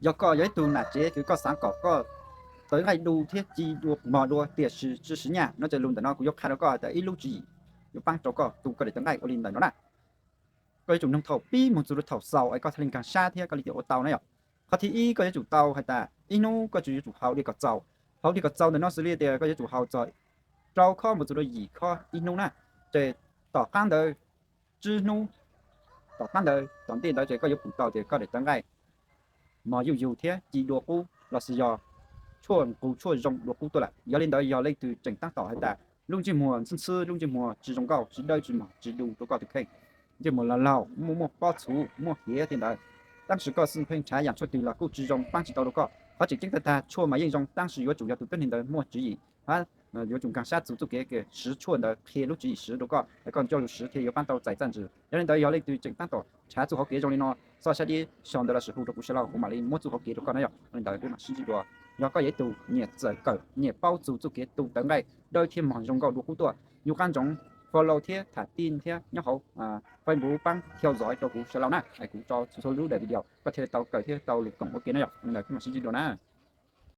Yog koj yog ib tug nam tsev kws koj xav kom koj tawv nqaij du thiab ci dua mog dua tiam sis tsi siv nyaj no ces lug ntawm no kuv yuav qha rau koj tas ib lub tswv yim yuav paab rau koj tu koj daim tawv nqaij ua li ntawm no na. Koj yuav tsum noog thaum pib moog txug rau thaum xaus es koj thiaj li nkaag sab thiab koj li thiaj ua tau na yom. Qhov thib ib koj yuav tsum tau has tas ib hnub koj tsuas yuav tsum haus dlej kom txaus. Haus dlej kom txaus ntawm no xws li tias koj yuav tsum haus txog rau khob moog txug rau yim khob ib hnub na. Ces tom qaab ntawd tsib hnub tom qaab ntawd tom ntej ntawd ces koj yuav pum tau tias koj daim tawv nqaij mog yuj yug thiab ci dua qub lossis yog tshuaj nqus tshuaj zoo dua qub tuaj lawm. Yog li ntawd yog leej twg tseem taab tom has tas lub ntsej muag ntxhwb ntxhwb, lub ntsej muag tsi zoo nkauj, tsi dawb tsi mog, tsi du rau koj tug kheej, ntsej muag laug laug, muaj muaj pob txhuv muaj hiav thiab ntawd, tab sis koj xwb pheej nrhav yaam tshuaj twg los kuj tsi zoo, paab tsi tau rau koj. Qhov tseem ceeb tag tag tshuaj mas yeej zoo tab sis yuav tsum yog tus tuab neeg ntawd muaj tswv yim hab yuav tsum nkaag sab txug txuj kev siv tshuaj ntawd qhia lub tswv yim siv rau koj es koj nco lug siv thiaj yuav paab tau txais txaj ntsig. Yog li ntawd yog leej twg tseem taab tom nrhav txuj hauv kev zoo li no, txhob sab dib sau ntawv lossis hu rau kuv sawv laug kuv mam li muab txuj hauv kev rau koj na yom. Yog li ntawd peb mam sib ntsib dua. Yog koj yog ib tug nyiam txawm kawm nyiam paub txug txuj kev tu tawv nqaij dawb thiab mog zoo nkauj dua qub tuaj, nyuj qab ntsoov follow thiab tham tim thiab nyob hauv Facebook paab theo dõi rau kuv sawv laug na, es kuv tso txhua lub daim video koj thiaj li tau kawm thiab tau lug koom ua ke na yom. Yog li ntawd peb mam sib ntsib dua na.